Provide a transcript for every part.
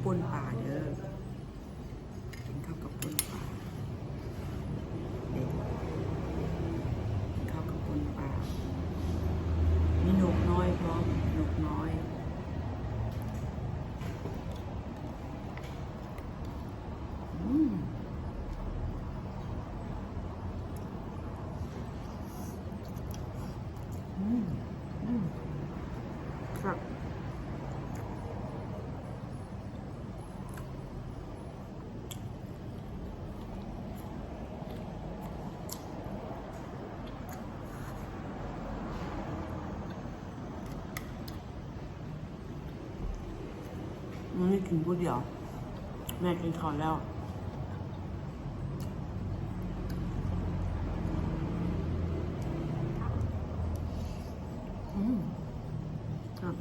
ປົ່ນປາເດີ້ ກິນເຂົ້າກັບປົ່ນປາ ເດ້ ກິນເຂົ້າກັບປົ່ນປາ ມີນົກນ້ອຍພ້ອມ ນົກນ້ອຍ. ອືມ ອືມ ອືມ ແຊບ. ມື້ນີ້ກິນຜູ້ດຽວ ແມ່ກິນເຂົ້າແລ້ວ. ອືມ ແຊບ.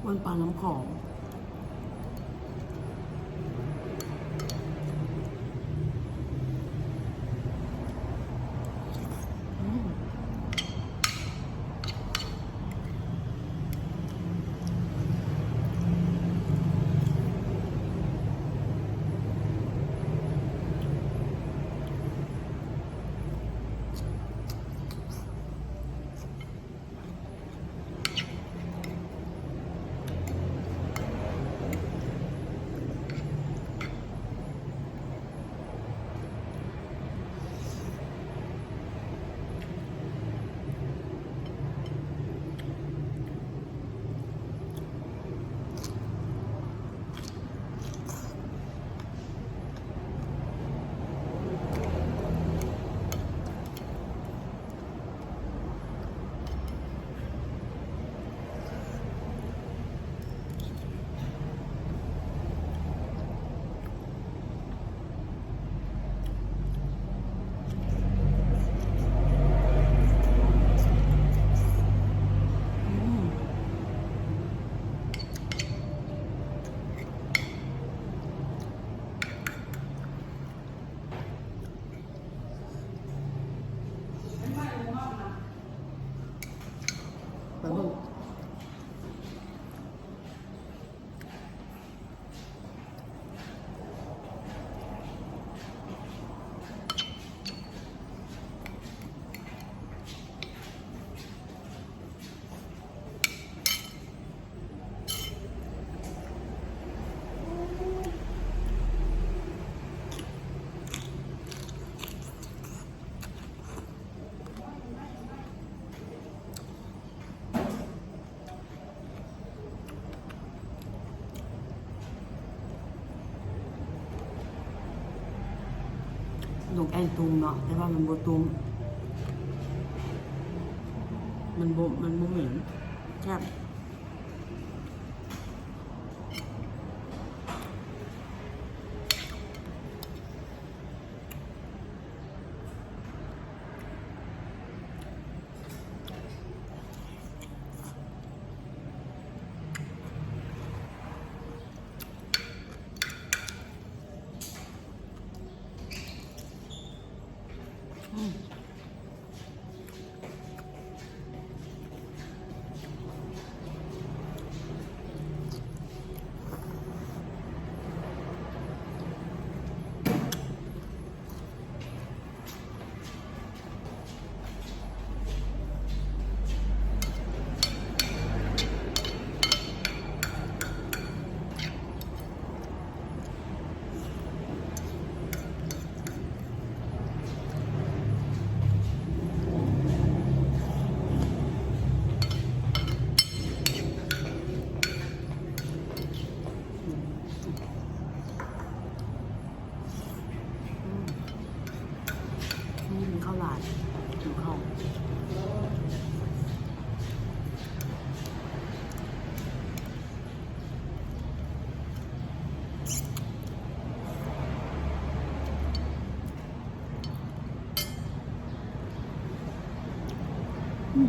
ອ່ນປານ້ຳຂອງ. ນົກແອ່ນຕຸ່ມເນາະ ແຕ່ວ່າມັນບໍ່ຕຸ່ມ ມັນບໍ່ ມັນບໍ່ເໝັນ ແຊບ. ອືມ. ຂອບ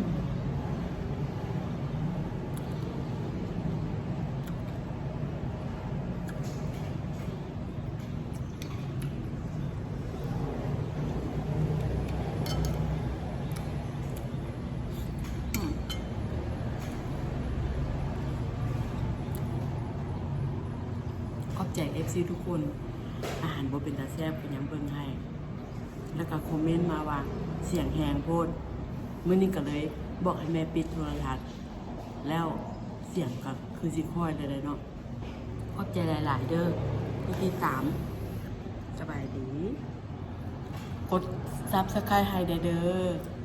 ໃຈເອັຟຊີທຸກຄົນ ອາຫານບໍ່ເປັນຕາແຊບກໍຍັງເບິ່ງໃຫ້ ແລ້ວກໍຄອມເມັນມາວ່າສຽງແຮງໂພດ. ມື້ນີ້ກໍເລີຍບອກໃຫ້ແມ່ປິດໂທລະທັດ ແລ້ວສຽງກໍຄືຊິຄ່ອຍແລ້ວເນາະ. ຂອບໃຈຫຼາຍໆເດີ້ທີ່ຕິດຕາມ. ສະບາຍດີ. ກົດ Subscribe ໃຫ້ແດ່ເດີ້.